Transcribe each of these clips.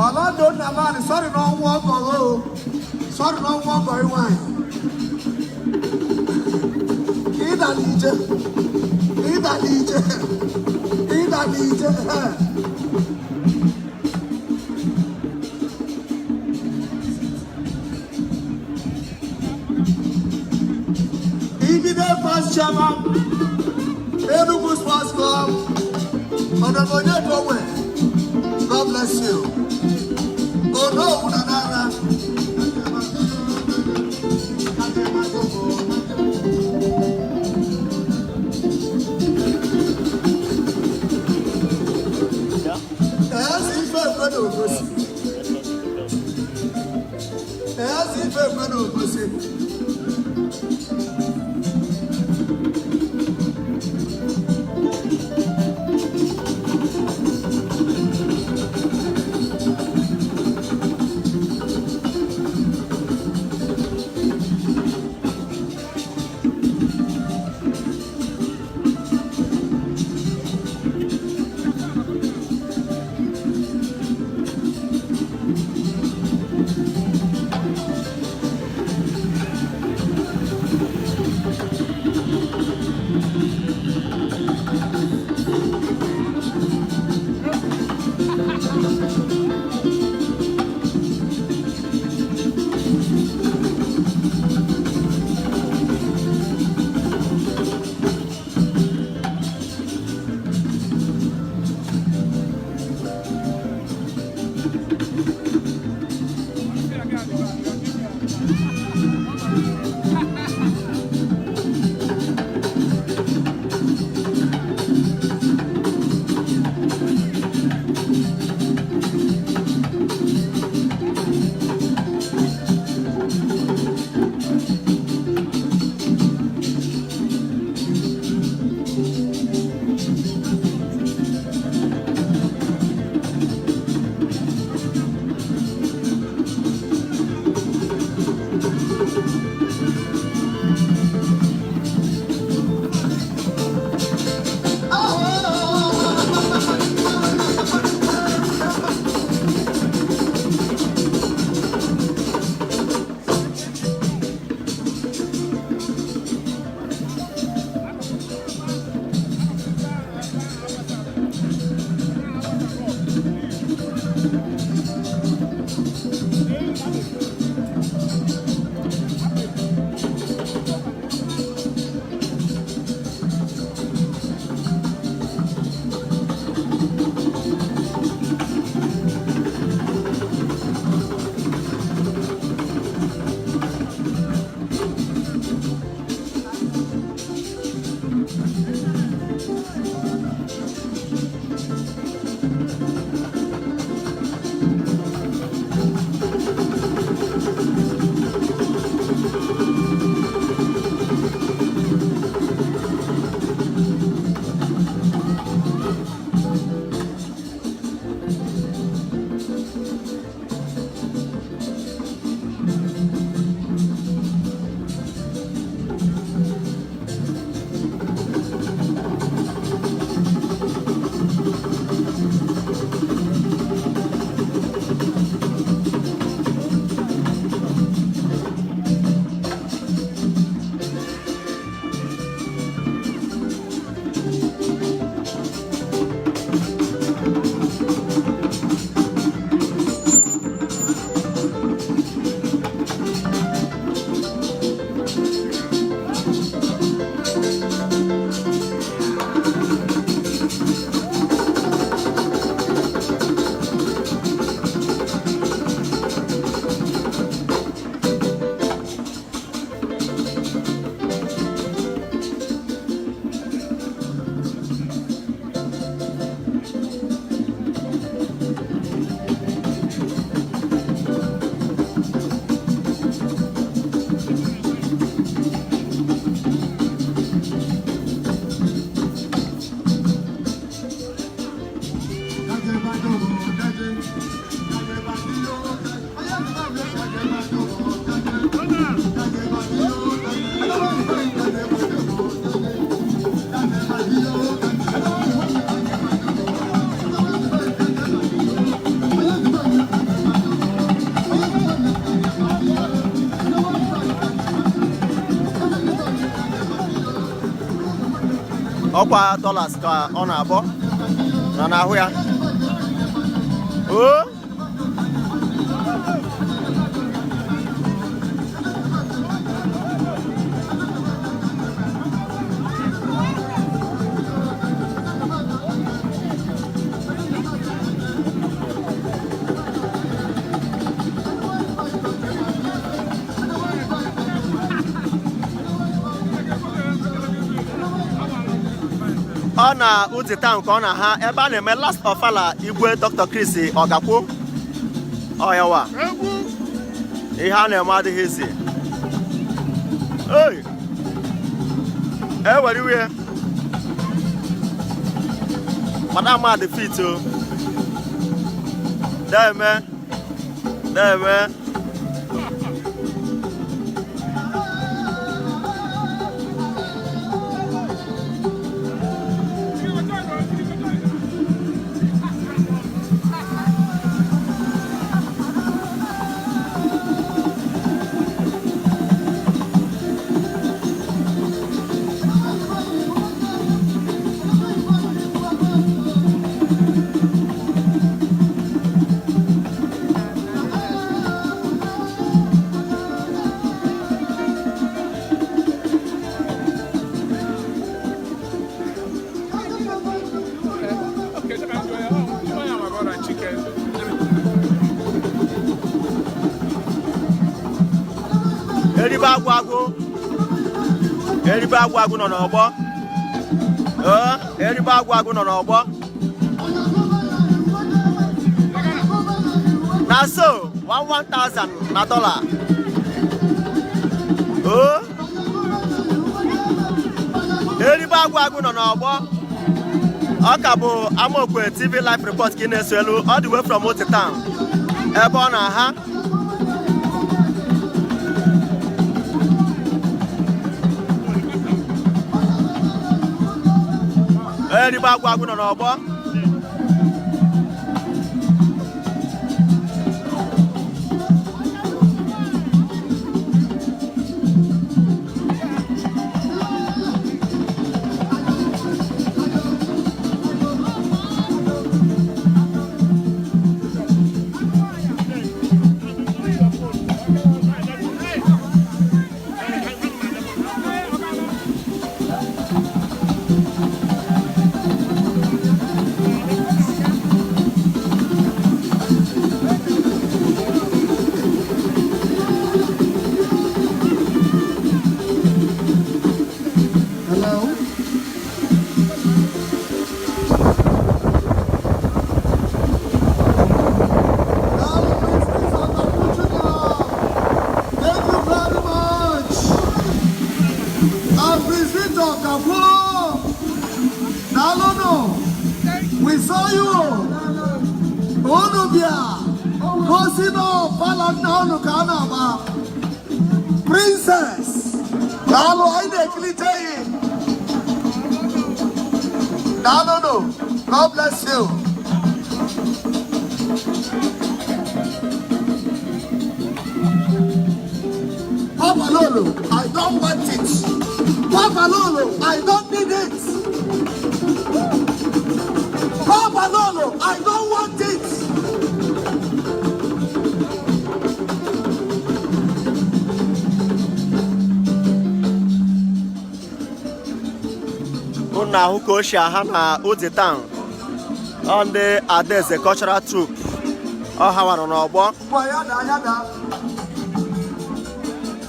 Orlando Nnamani, sorry na ọnwụ ọgọ o. Sorry na ọnwụ ọgọ nwaanyị. Ịdala ije. Ịdala ije. Ịdala ije. Ibide Vice Chairman, Enugu Sports Club, Honorable Onyedowe, God bless you. Onowu na Nara. Ezi ife ekwe na ogosi. Ezi ife ekwe na ogosi. Ọkwa dollars ka ọ na-abọ na n'ahụ ya. O ọ na Udi Town ka ọ na ha ebe a na-eme last ofala Igwe Dr. Chris Ogakwu. Ọyawa ihe a na-eme adịghị izi. Ei, ewere iwe madam adị fit o. Deme deme. Okay, so I'm going. Oh, I am about a chicken. Eribe agwụ agwụ, eribe agwụ agwụ nọ n'ọgbọ. Ee, eribe agwụ agwụ nọ n'ọgbọ. Na so 1000 na dollar o. Eribe agwụ agwụ nọ n'ọgbọ. Ọ ka bụ Amaokwe TV live report ka ị na-eso elu all the way from Udi Town ebe ọ na-aha. Eribe agwụ agwụ nọ n'ọgbọ. Hello? Daalụ, Mrs. Ogakwu Junior. Thank you very much. And President Ogakwu. Daalụnụ. We saw you. Unu bịa. Gosi na ọfala nna unu ka a na-agba. Princess. Daalụ, anyị na-ekilite gị. Daalụnụ. God bless you. Papa Lolo, I don't want it. Papa Lolo, I don't need it. Papa Lolo, I don't want it. Unu na-ahụ ka o si aha na Udi Town. Ọ ndị Adaeze Cultural Troupe ọ ha warụ n'ọgbọ. Boy, yada, yada.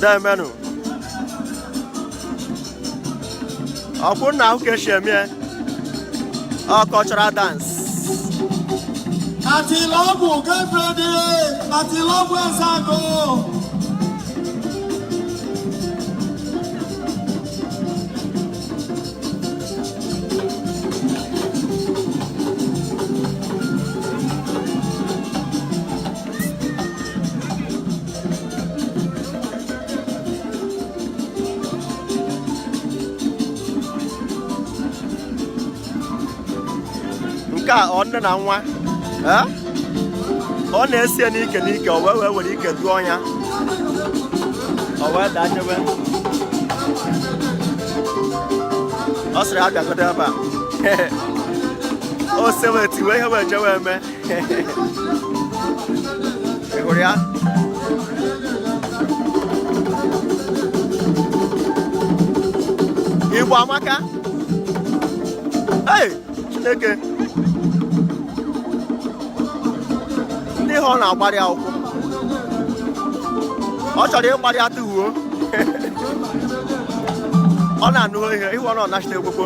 Demenu ọkwụ na ahụ ka esi eme ọ cultural dance. Atilogwu, get ready. Atilogwu Ezeagu. Nke a ọ nne na nwa. Eh? Ọ na-esi ya n'ike n'ike, o wee were ike duo ya, o wee dachebe. Ọ sịrị ya bịagodo ebe a. O sewe tiwe ihe wee jewe eme. Ị hụrụ ya? Igbo amaka. Ei, Chineke! Ndị ihe ọ na-agbarị akwụkwọ. Ọ chọrọ ịgbarị ya tụhuo. Ọ na-anụ ihe ihu ọ na-anachite ekwekwo.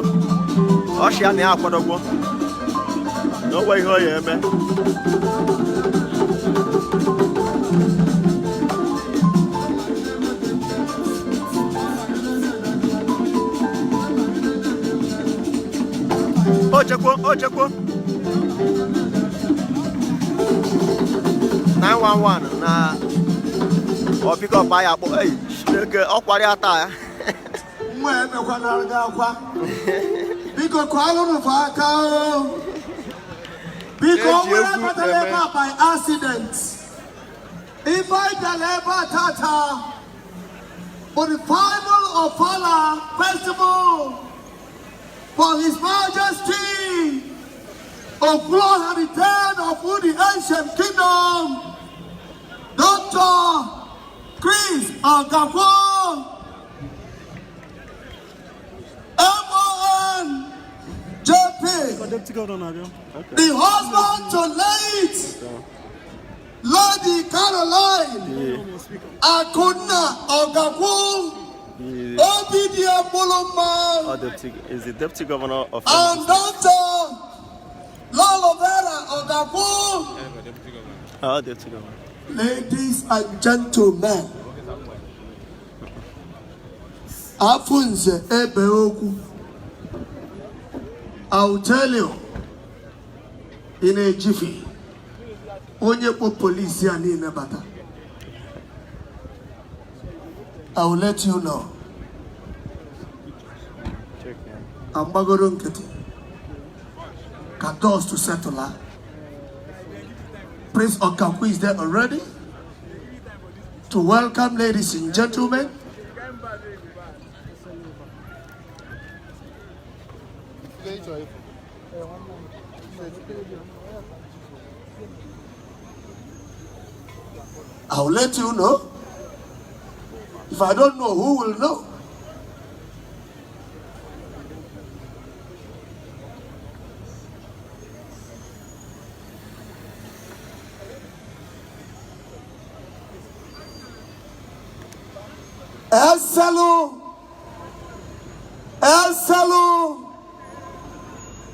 Ọ sị ya na ya akwadogwo. Na o nwe ihe ọ ya eme. O chekwo, o chekwo. 911 na ọ pick up ya akpọ. Ei, Chineke, ọ kwara ya taa ya. Nwa emekwanara gị akwa. Biko kụọlụnụ fa aka o. Biko, Eji nwere egwu batara eme. Ebe a by accident. Ife anyị bịara ebe a tata for the final Ofala festival for His Majesty Okwuluọha the third of Udi Ancient Kingdom, Dr. Chris Ogakwu, MON JP, the husband to late Lady Caroline Akunna Ogakwu, Obidia Mulumma, Ọ is the deputy governor of and Dr. Lolo Vera Ogakwu. Oh, deputy governor. Ladies and gentlemen, Afunze Ebe Okwu, I will tell you in a jiffy, onye kpọ polisi a niile bata. I will let you know. Check, yeah. Agbagoro nkịtị ka dust to settle ha. Prince Okakwu is there already to welcome ladies and gentlemen. I will let you know. If I don't know, who will know? Eselu, Eselu,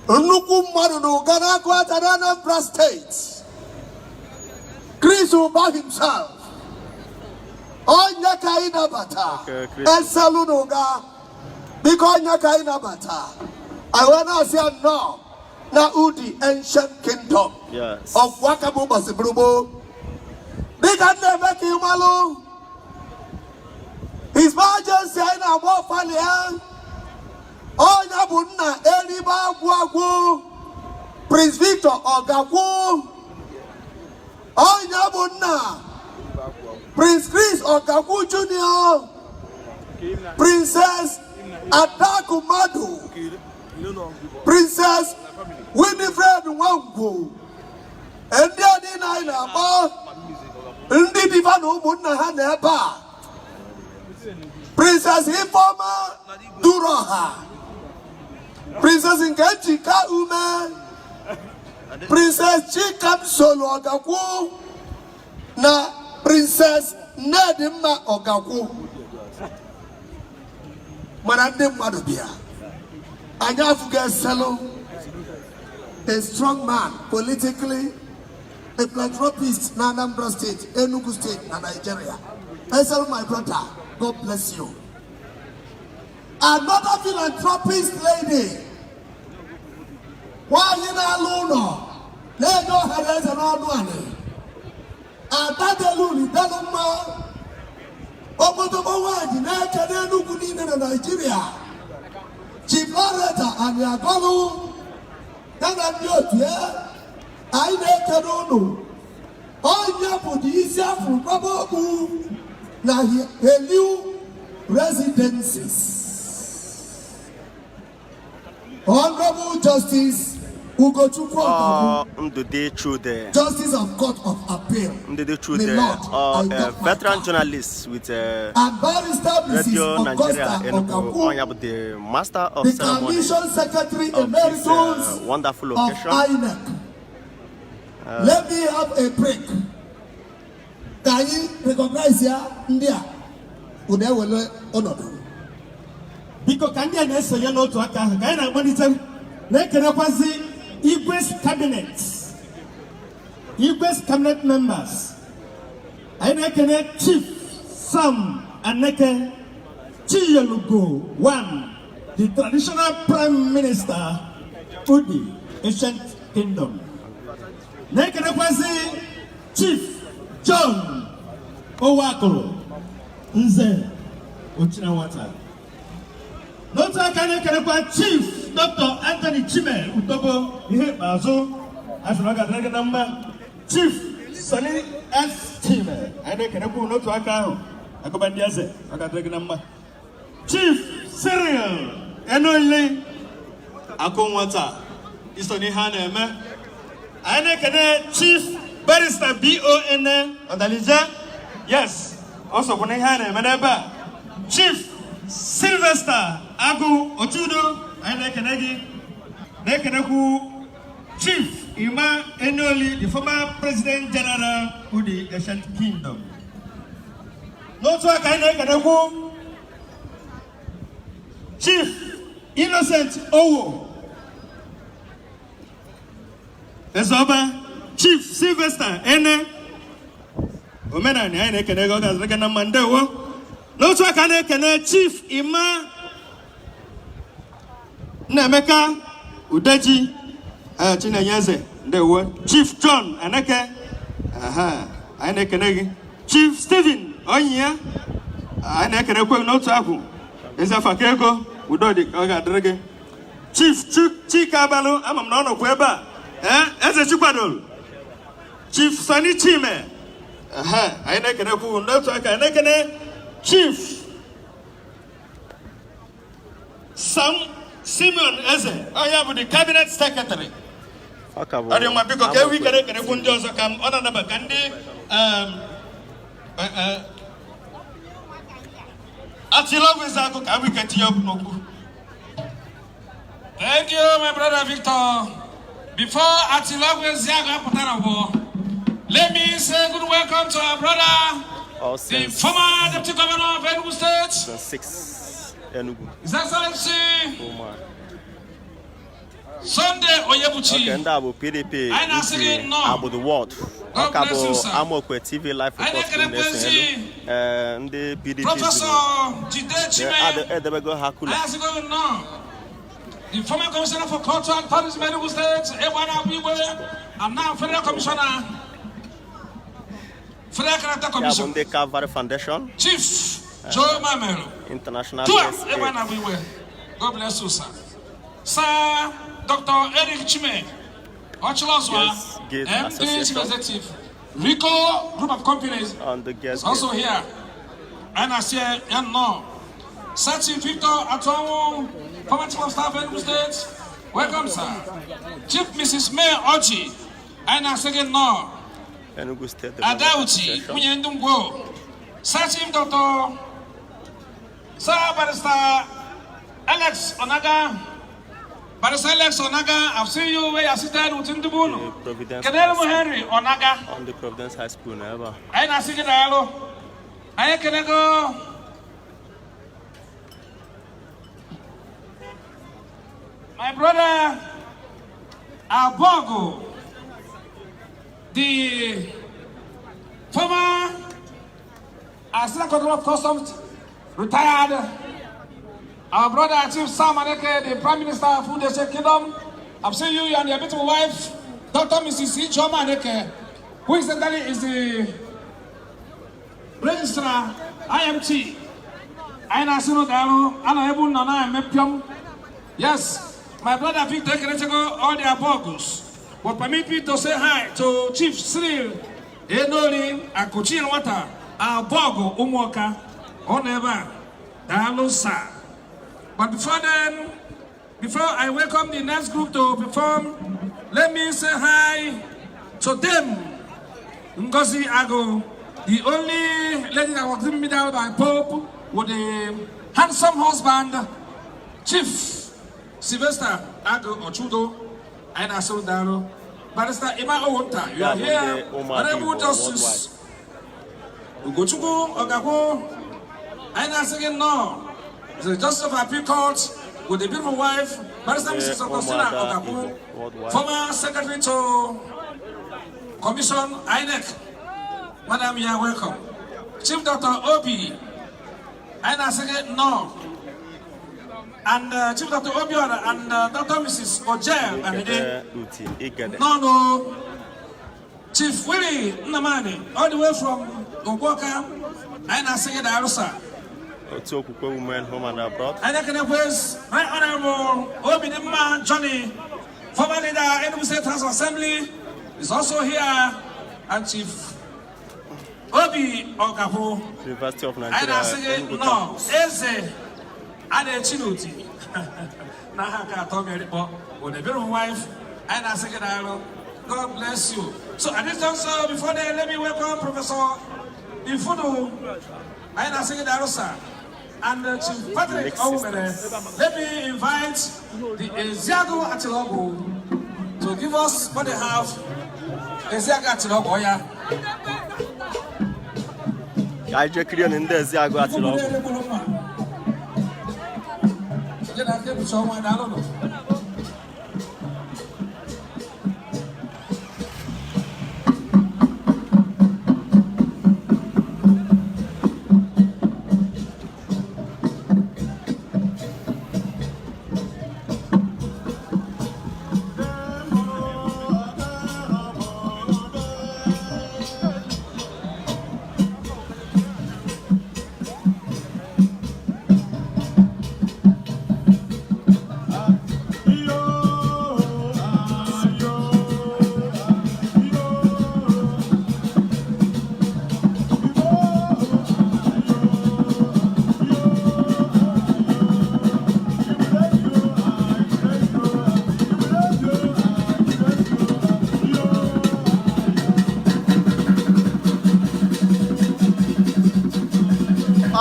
nnukwu mmadụ na ụga n'akụ ata na Anambra State. Chris Uba himself. Onye ka anyị nabata. Okay, Chris. Eselu na ụga. Biko, onye ka anyị nabata. Anyị wee na-asị ya nnọọ na Udi Ancient Kingdom. Ọgwụ aka bụ ụbọchị bụrụ gboo. Dịka m na-eme ka ị malụ, His Majesty anyị na-agba ọfala ya. Onye bụ nna eribe agwụ agwụ, Prince Victor Ogakwu. Onye bụ nna Prince Chris Ogakwu Jr., Princess Adaku Madu, Princess Winifred Nwangwu. Ndị a niile anyị na-akpọ ndị diva na ụmụnna ha na ebe a. Princess Ifeoma Duroha, Princess Nkechika Ume, Princess Chikamsolu Ogakwu na Princess Nnedimma Ogakwu. Mana ndị mmadụ bịa, anyị afụghị Eselu, a strong man politically, a philanthropist na Anambra State, Enugu State na Nigeria. Eselu, my brother, God bless you. Another philanthropist lady, nwanyị na-alụ ụlọ na-enye ọha na eze n'ọnụ anị, Ada Deluli delụ mma, obodobo nwanyị na-eke n'Enugu niile na Nigeria, Chief Loretta Aniagolu ya na ndị otu ya, anyị na-ekene ụnụ. Onye bụ dị isi afụrụ kwaba okpu na Heliu Residences. Honorable Justice Ugochukwu Ogakwu, Ọ Ndụdị Chude. Justice of Court of Appeal, Ndụdị Chude, My Lord, ọ I got my veteran card. journalist with And Barrister Mrs. Radio Nigeria Augusta Enugu. Ogakwu, Ọ ya bụ the master of the ceremony Commission Secretary of this Emeritus wonderful of occasion. INEC. Let me have a break. Ka anyị recognize ya ndị a unu ewere ọnọdụ. Biko, ka ndị a na-esonye n'otu aka ahụ ka anyị na-akpọlite na-ekelekwazi Igwe's cabinet members. Anyị na-ekene Chief Sam Aneke Chiyelugo one, the traditional prime minister, Udi Ancient Kingdom. Na-ekelekwazi Chief John Owakuru Nze Ochinawata. N'otu aka, na-ekelekwa Chief Dr. Anthony Chime Utobo. Ihe ikpeazụ asịrị, ọ ga-adịrị gị na mma. Chief Sonny S. Chime, anyị na-ekelekwa n'otu aka ahụ. Agụba ndị eze, ọ ga-adịrị gị na mma. Chief Cyril Enole Akụ nwata, iso n'ihe a na-eme. Anyị na-ekene Chief Barrister Bon Ọdalije. Yes, ọ sokwa n'ihe a na-eme n'ebe a. Chief Sylvester Agụ Ochudo, anyị na-ekene gị. Na-ekenekwu Chief Ima Enoli, the former President General, Udi Ancient Kingdom. N'otu aka, anyị na-ekenekwu Chief Innocent Owo Ezeọba, Chief Sylvester Ene omenani, anyị na-ekene gị. Ọ ga-azụrụ gị na mma. Ndewo. N'otu aka, na-ekene Chief Ima Nnaemeka Udeji, Chinenye Eze, ndewo. Chief John Aneke, aha, anyị na-ekene gị. Chief Stephen Onyiya, anyị na-ekenekwe gị n'otu akwụ. Eziafaka ego udo dị ka ọ ga-adịrị gị. Chief Chika Abalụ, ama m na ọ nọkwa ebe a. Ee, Eze Chikwadolu, Chief Sani Chime, aha, anyị na-ekenekwu unu. N'otu aka, anyị na-ekene Chief Sam Simeon Eze, ọ ya bụ the cabinet secretary. Ọ ka bụ Ọ dị mma. Biko, ka ewu ike na-ekenekwu ndị ọzọ ka ọ na-anaba ka ndị Atịlọgwụ Ezeakụ ka abụ ike tinye okwu n'okwu. Thank you, my brother Victor. Before Atilogwu Ezeagu apụtara bụ, let me say good welcome to our brother, All the Saints former Deputy Governor of Enugu State, Zone 6 Enugu. His Excellency Ụmụ Sunday Onyebuchi. Okay, ndị a bụ PDP Anyị na-asị gị Uche nnọọ. Agbudu Ward. God Ọ ka bless you, bụ sir. Amaokwe TV live Anyị report kwuru na-ekelekwa na-eso elu. Ee, ndị PDP Professor zuru Jide Chime. edebego ha kula. Anyị asị gị nnọọ. The former Commissioner for Culture and Tourism, Enugu State, Ewana Abigwe, and now Federal Commissioner, Federal Character Ya bụ Commission, ndị Calvary Foundation Chief Joe Mamelo. International Tua, Guest Ewana Aid. Abigwe. God bless you, sir. Sir Dr. Eric Chime, Ochiloswa, Guest Gate MD Chief Association. Executive, Rico Group of Companies, On the guest is also gate. here. And I say, yeah, no. Sir Chief Victor Atuonwu, former Chief of Staff, Enugu State, welcome, sir. Chief Mrs. May Oji, and I say, no. Enugu State Development Adauchi, Association. nwunye ndị Ngwo. Sir Chief Dr. Sir Barrister Alex Onaga, Barrister Alex Onaga, I've seen you where you are seated with Ndubunu. The Providence Kenelu High School. Henry Onaga. On the Providence High School na ebe a. Anyị na-asị gị daalụ. Anyị ekenego my brother Abogo, the former Assistant Controller of Customs, retired. Our brother Chief Sam Aneke, the Prime Minister of Udese Kingdom. I've seen you and your beautiful wife, Dr. Mrs. Ichoma Aneke, who incidentally is the Registrar, IMT. Anyị na-asị unu daalụ, anọ ebe unu nọ na-eme pịọm. Yes, my brother Victor Ekerechego, all the Abogus. But permit me to say hi to Chief Cyril Enoli Akuchi Nwata, Abogu Ụmụọka. Ọ nọ ebe a. Daalụ, sir. But before then, Before I welcome the next group to perform, let me say hi to them. Ngozi Ago, the only lady that was given medal by Pope with a handsome husband, Chief Sylvester Ago Ochudo, and Asundaro. Barrister Emma Owonta, you are here. Honorable Justice Ugochukwu Ogakwu, and I no. The Justice of Appeal Court with the beautiful wife, Barrister Mrs. Augustina Ogakwu, former Secretary to Commission INEC. Madam, you are welcome. Chief Dr. Obi, and I say no. And Chief Dr. Obi and Dr. Mrs. Ojel and no, no. Chief Willie Nnamani, all the way from Ogboka, and I say Arusa. Otu Okwukwe Women Home and Abroad. And I can request Right Honorable Obidimma Johnny, former leader, Enugu State House Assembly, is also here, and Chief Obi Okafor. University of And I Nigeria. say Enugu no, campus. Eze Adechinuti. Na ha ka atọ mere kpọ with a beautiful wife, and I say God bless you. So at this juncture, before then, let me welcome Professor Ifudu and I say and Chief Patrick Owumere. Let me invite the Eziagu Atilogu to give us what they have. Eziagu Atilogu, oh yeah. Ka anyị jee kirie ndị Eziagụ Atịlọgwụ.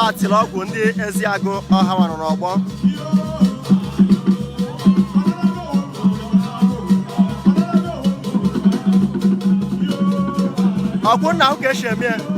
Atịlọgwụ ndị Eziagụ ọha nwarụ n'ọgbọ. Ọkwụ nna ahụ ka esi eme.